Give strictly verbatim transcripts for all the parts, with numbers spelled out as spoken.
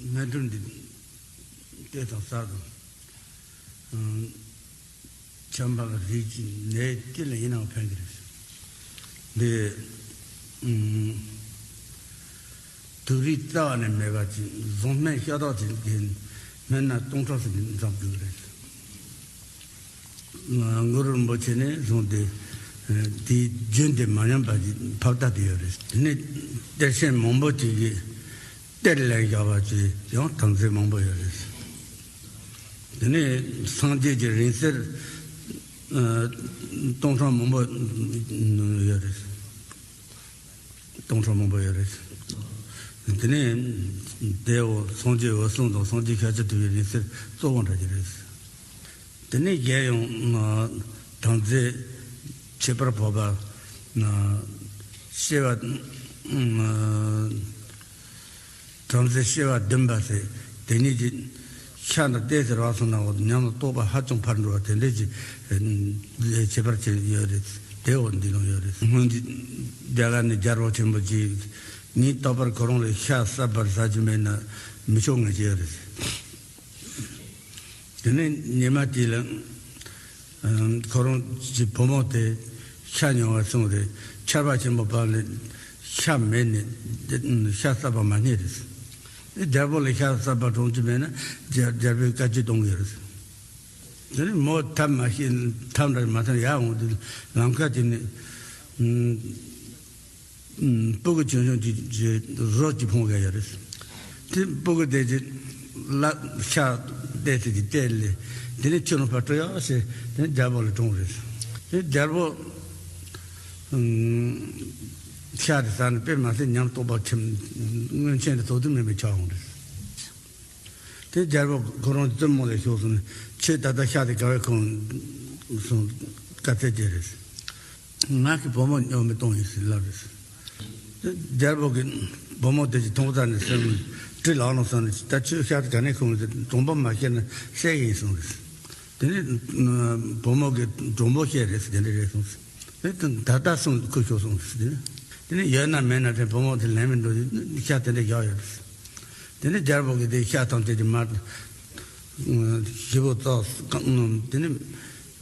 སྨན་སྒྲུབ་འདི་ལྟས་དང་གསར་དང་། ཆམ་པ་རིགས་ཀྱི་ནད་ཅི་ལ་ཡིན་ནའང་ཕན་གྱི་རེད། འདི་དུག་རིགས་རྩ་བ་ནས་མེད་པ་ཅིག་བཟང་སྨན་ཤ་སྟག་ཅིག་གི་སྨན་སྣ་སྟོང་ཕྲག་ཙམ་འཛོམས་དགོས་ཀྱི་རེད། གུ་རུ་རིན་པོ་ཆེ་ནས་བཟུང་སྟེ་དེའི་རྒྱུན་དེ་མ་ཉམས་པ་ཅིག་ཕབ་ལྟ་དེ་ཡོད་རེད། དེ་ནས་གཏེར་ཆེན་མང་པོ་ཅིག་གིས་གཏེར་ལས་བཞག་པ་ཅིག་ཡང་དམ་རྫས་མང་པོ་ཡོད་རེད། དེ་ནས་སངས་རྒྱས་ཀྱི་རིང་བསྲེལ་སྟོང་ཕྲག་མང་པོ་ཡོད་རེད། སྟོང་ཕྲག་མང་པོ་ཡོད་རེད། དེ་ནས་དེའོ་སངས་རྒྱས་འོད་སྲུང་དང་སངས་རྒྱས་ཤཱཀྱ་ཐུབ་པའི་རིང་བསྲེལ་གཙོ་བོ་འདྲ་ཅིག་རེད། དེ་ནས་གཞན་ཡང་དམ་རྫས་ཁྱད་པར་འཕགས་པ་སྐྱེ་བ། དམ་རྫས་སྐྱེ་བ་བདུན་པ་ཟེར་དེ་ཉིད་ཀྱི་ཤ་དང་ལྟས་ཟེར་བ་སོང་ན་ཉམས་ལ་རྟོགས་པ་ཧ་ཅང་འཕར་འགྲོ་བ་དེ་འདྲས་ཀྱི་ཁྱད་པར་ཅན་ཡོད་རེད། དེའོ་འདི་ལོང་ཡོད་རེད། སྔོན་གྱི་རྒྱ་གར་ནས་རྒྱལ་པོ་ཆེན་པོ་ཅིག་ངས་རྟག་པར་ཁོ་རང་ལ་ཤ་གསར་པ་ཟ་རྒྱུ་མེད་ན་མི་ཆོག་ངེས་ཀྱི་ཡོད་རེད། དེ་ནས་ཉི་མ་དེ་ལ་ཁོ་རང་གི་བུ་མོ་དེ་ཤ་ཉོ་བར་སོང་རེད། ཆར་པ་ཆེན་པོ་བབས་ནས་ཤ་མེད་ནས་ཤ་གསར་པ་མ་རྙེད་རེད། རྒྱལ་པོ་ལ་ཤ་གསར་པ་དྲངས་རྒྱུ་མེད་ན་རྒྱལ་རྒྱལ་པོས་བཀའ་བཀྱོན་གཏོང་གི་ཡོད་རེད། དེ་ནས་མོ་ཐབས་མ་ཤེས་ཐབས་འདྲ་མ་ཐབས་ཡར་འོང་དུས་ལམ་ཁ་དེ་ནས། སྤུ་གུ་ཆུང་ཆུང་གི་རོ་གཅིག་ཕུང་ག་ཡོད་རེད། དེ་སྤུ་གུ་དེ་གི་ལ་ཤ་བལྟས་ཚེ་གི་བལྟས་ལས་དེ་ནས་ཁྱོད་རང་ཕར་སྤྲོད་ཡག་ཟེར་དེ་ནས་རྒྱལ་པོ་ལ་དྲངས་རེད། དེ་རྒྱལ་པོ་ཤ་དེ་ཟ་ནས་དཔེ་མ་སྲིད་ཉམས་རྟོགས་པ་ཆེན་སྔོན་ཆད་དུ་ཐོག་ཏུ་མེད་པའི་ཆགས་འོང་རེད། དེ་རྒྱལ་པོ་ཁོ་རང་བཙུན་མོ་ལ་ཤོག་སོང་ནས་ཁྱོད་ད་ལྟ་ཤ་དེ་ག་བས་ཁོང་སོང་བཀའ་སྩལ་རྒྱུ་རེད། ང་གི་བུ་མོ་སྨྱོ་མི་གཏོང་ཡིན་ཟེར་ལབ་རེད། རྒྱལ་པོ་གི་བུ་མོ་དེ་གྱི་མཐོང་ས་ནས་སེམས་ནས་གྲི་ལག་ནང་བསམ་ནས་ད་ཁྱོད་ཤ་དེ་ག་ནས་ཁོང་ཟེར་གྲོང་པ་མ་ཤེས་ན་བསད་ཡིན་གསུངས་རེད། དེ་ནས་བུ་མོ་གི་གྲོང་པོ་བཤད་རེད་ཟེར་དེ་འདྲ་རེད་གསུངས་ཟེར། དེ་ད་ལྟ་སོང་ཁུ་ཤོག་གསུངས་ཟེར། དེ་ནས་ཡོད་ན་མེད་ན་དེ་བུ་མོ་དེ་ལན་མི་འགྲོ་ཤ་དེ་འདྲ་བཞག་ཡོད་རེད། དེ་ནས་རྒྱལ་པོ་གིས་དེ་ཤ་ཐམས་ཅད་ཀྱི་མར་ཞིབ་པོ་བཙགས། དེ་ནས་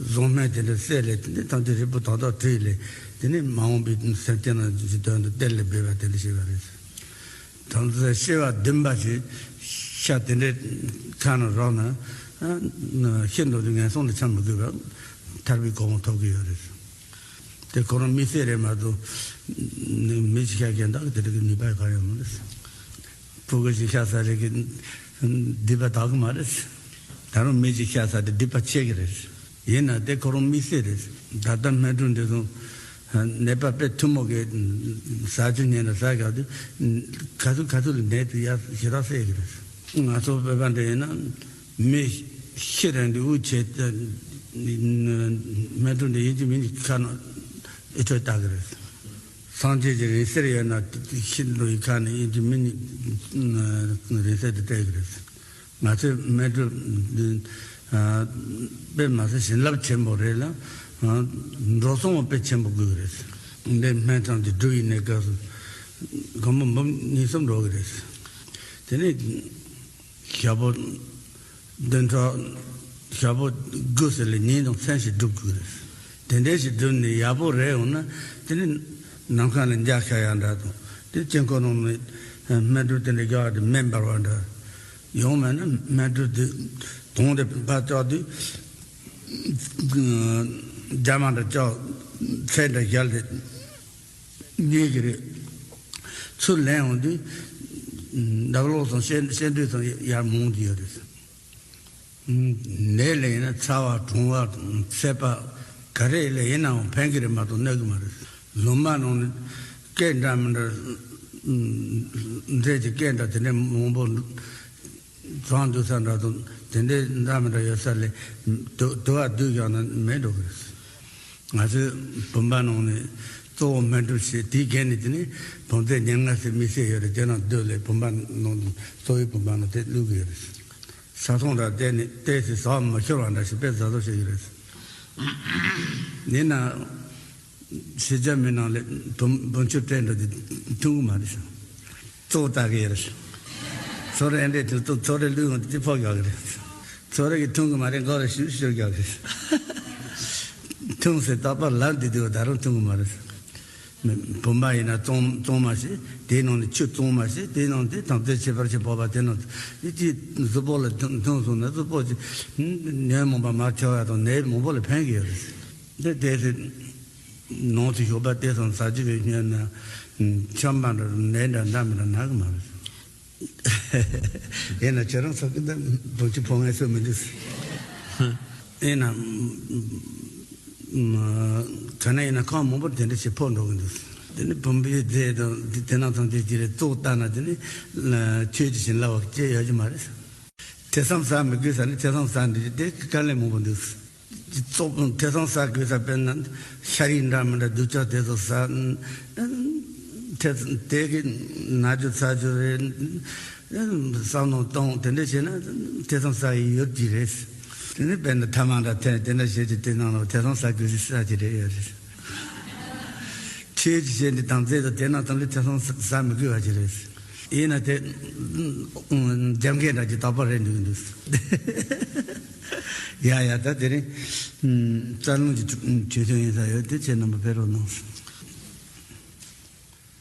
བཟང་སྨན་དེ་འདྲ་བསྲེས་ལས་དེ་ནས་ཐམས་ཅད་རིལ་བུ་དག་དག་བྲིས་ལས་དེ་ནས་མ་འོངས་པའི་སེམས་ཅན་རྣམས་ཀྱི་དོན་དུ་གཏེར་ལ་སྦས་པ་དེ་འདྲ་བྱས་པ་རེད། དམ་རྫས་སྐྱེ་བ་བདུན་པ་ཞིག་ཤ་དེ་འདྲའི་ཁ་ནས་རག་ན་ཤི་འགྲོ་དུས་ངན་སོང་དུ་འཁྱམས་མི་དགོས་པར་ཐར་པའི་གོ་འཕང་ཐོབ་ཀྱི་ཡོད་རེད། དེ་ཁོ་རང་དམིགས་བསལ་རེད་མ་གཏོགས་མི་ཞིག་ཤ་རྐྱེན་དག་དེ་འདྲ་གི་ནུས་པ་གང་ཡང་མི་འདུག་ཕྲུ་གུ་ཞིག་ཤ་ཟ་རེས་ཀྱི་སྡིག་པ་དག་གི་མ་རེད། ད་རུང་མི་ཞིག་ཤ་ཟ་དེ་སྡིག་པ་ཆེ་གི་རེད། ཡིན་ན་དེ་ཁོ་རང་དམིགས་བསལ་རེད། ད་ལྟ་སྨན་སྒྲུབ་འདི་ཚོ་ནད་པ་དཔེ་ཐུན་མོང་གི་ཟ་རྒྱུ་ཉན་ན་ཟ་ག་དུས་ག་ཚོད་ག་ཚོད་ལ་ནད་དེ་ཡར་ཞེ་དྲག་སེལ་གི་རེད། ང་ཚོ་བོད་པ་འདྲ་ཡིན་ན་མི་ཤི་རན་དུས་དབུགས་ཆད་སྨན་སྒྲུབ་འདི་ཡིན་གཅིག་མིན་གཅིག་ཁ་ནང་ཨེ་འཕྲོད་ལྟ་གི་རེད། སངས་རྒྱས་ཀྱི་རིང་བསྲེལ་ཡོད་ན་ཤིན་ཏུ་ཡི་ཁ་ནས་ཡིན་གྱི་མིན་ནི་རིང་བསྲེལ་དུ་སྤྲད་ཀྱི་རེད། ང་ཚོའི་སྨན་སྒྲུབ་འདི་དཔེ་མ་ཟད་བྱིན་རླབས་ཆེན་པོ་རེད་ལ། འགྲོ་སོང་དཔེ་ཆེན་པོ་དགོས་ཀྱི་རེད། འདི་སྨན་ཐང་གི་སྒྲུབ་ཡིན་ནའི་སྐབས་སུ་སྒོར་མོ་འབུམ་གཉིས་གསུམ་འགྲོ་གི་རེད། དེ་ནས་ཞག་པོ་བདུན་ཕྲག་ཞག་པོ་དགུ་ཟེར་ལ་ཉིན་དང་མཚན་ཞིག་སྒྲུབ་དགོས་རེད། དེ་འདྲའི་ཞིག་བསྒྲུབས་ནས་ཡག་པོ་རེད་འོང་ན་དེ་ནི་ནམ་མཁའ་ལ་འཇའ་ཤར་ཡག་འདྲ་དང་དེ་དཀྱིལ་འཁོར་ནང་ནས་སྨན་སྒྲུབ་དེ་འདྲ་རྒྱག་ཡག་དེ་མེ་འབར་བ་འདྲ་ཡོང་མེད་ན་སྨན་སྒྲུབ་དེ་དོང་དེ་ཕར་བཅག་དུས་རྒྱ་མ་འདྲ་བཅག་ཚད་འདྲ་བཞག་དེ། ངེས་ཀྱི་རེད། ཚུར་ལེན་འོང་དུས་འདབ་ལོག་ཚང་ཤེས་ཤེས་འདོད་ཚང་ཡར་མོང་གི་ཡོད་རེད། ནད་ལ་ཡིན་ན་ཚ་བ་གྲང་བ་ཚད་པ་ག་རེ་ལ་ཡིན་ནའང་ཕན་གྱི་རེད་མ་གཏོགས་གནོད་ཀྱི་མ་རེད། ལུང་པ་ནང་ནས་སྐད་འདྲ་མི་འདྲ་འདྲེས་ཀྱི་སྐད་འདྲ་དེ་འདྲ་མང་པོ། བྱང་འདུག་ས་འདྲ་དང་དེ་འདྲའི་འདྲ་མི་འདྲ་ཡོད་ས་ལས་དུ་དུ་བ་བསྡུས་བཞག་ན་མེད་འགྲོ་གི་རེད། ང་ཚོའི་བུམ་པ་ནང་ནས་གཙོ་བོ་སྨན་སྒྲུབ་བྱེད་དེའི་འགན་ནི་དེ་ནི་བུམ་རྫས་ཉེར་ལྔ་ཟེར་དམིགས་བསལ་ཡོད་རེད། དེ་ནང་བསྡུས་ལས་བུམ་པ་ནང་དུ་གཙོ་བོའི་བུམ་པ་ནང་དེ་བླུག་གི་ཡོད་རེད། ས་སོང་ར་བལྟས་ནས་བལྟས་ཚེ་ཟ་བ་མ་ཤོར་བ་འདྲ་ཞིག་དཔེ་ཟ་ཟོ་བྱེད་ཀྱི་རེད། ཡིན་ན། ཤེས་བྱ་མི་ནང་ལས་བུམ་བུམ་ཆུ་སྤྲད་འགྲོ་དེ་མཐུན་གི་མ་རེད་ཤག་གཙོ་བོ་ལྟ་གི་ཡོད་རེད་ཤག་ཚོ་རེ་ཨེ་འདྲས་དུས་ཚོ་ཚོ་རེ་ལུས་འོང་དེ་ཕོག་རྒྱག་གི་རེད། ཚོ་རེ་གི་འཐུང་གི་མ་རེད། མགོ་རེ་ཤུར་ཤུར་རྒྱག་གི་རེད། འཐུང་ཟེར་རྟག་པར་ལབ་འདི་དུས་ད་རུང་འཐུང་གི་མ་རེད། བུམ་པ་ཡིན་ན་བཙོང་བཙོང་མ་ཤེས། དེའི་ནང་ནས་ཆུ་བཙོང་མ་ཤེས། དེའི་ནང་དེ་དམ་རྫས་ཁྱད་པར་ཅན་ཕོག་པ་དེ་ནང་དེ་ཅིག་གཟུགས་པོ་ལ་འཐུང་འཐུང་སོང་ན་གཟུགས་པོ་ཅིག་ཉོན་མོངས་པ་མར་ཁྱེར་བ་དང་ནད་མང་པོ་ལ་ཕན་གི་ཡོད་རེད། འདི་དེ་ཚེ་ནང་དུ་ཞོགས་པ་དེ་སང་ཟ་རྒྱུ་བས་ཉོན་ན་ཆམ་པ་འདྲ་ནད་འདྲ་འདྲ་མི་འདྲ་ན་གི་མ་རེད། ཡིན་ན་ཁྱེད་རང་ཚོ་གི་འདི་བུམ་ཆུ་ཕོག་ངེས་སུ་མི་འདུག་ཡིན་ན་ག་ནས་ཡིན་ན་ཁང་མང་པོར་དེ་འདྲ་ཞིག་ཕོག་འགྲོ་གི་འདུག་དེ་ནི་བུམ་པའི་རྫས་དང་དེ་དེ་ནང་ཚང་དེ་ཅི་རེད་བཙོག་བཏང་ན་དེ་ནི་ཆོས་ཀྱི་བྱིན་རླབས་བ་སྐྱེ་ཡོད་ཀྱི་མ་རེད། ཐེ་ཚོམ་ཟ་མི་དགོས་ས་ནི་ཐེ་ཚོམ་ཟ་འདི་དེ་དཀའ་ལས་མང་པོ་འདུག་བཙོག་ཐེ་ཚོམ་ཟ་དགོས་ས་དཔེར་ན་ཤ་རིགས་འདྲ་མི་འདྲ་སྡུག་ཅག་དེ་ཚོ་ཟ། ཐེ་དེ་གི་ན་རྒྱུ་ཚ་རྒྱུ་རེད། བསམ་བློ་གཏོང་དེ་འདྲ་བྱས་ན་ཐེ་ཚོམ་ཟ་ཡི་ཡོད་ཀྱི་རེད། དེ་ནི་དཔེར་ན་ཐ་མག་འདྲ་ཐེ་དེ་འདྲ་བྱས་ཀྱི་དེ་ནང་ལ་ཐེ་ཚོམ་ཟ་དགོས་ས་ཟ་གི་རེད་ཡོད་རེད། ཆོས་ཀྱི་བྱས་འདི་དམ་རྫས་དང་དེ་ནང་དང་ལས་ཐེ་ཚོམ་ཟ་མི་དགོས་པ་ཅིག་རེད། ཡིན་ན་དེ་རྒྱབ་འགལ་འདྲ་ཅིག་རྟག་པར་རེད་འདུག་འདུག་ཡ་ཡ་ད་དེ་རིང་རྩ་རླུང་གི་ཆོས་ཐུན་ཡིན་ས་ཡོད་དེ་ཁྱེད་རྣམ་པ་ཕེབས་རོགས་གནང་།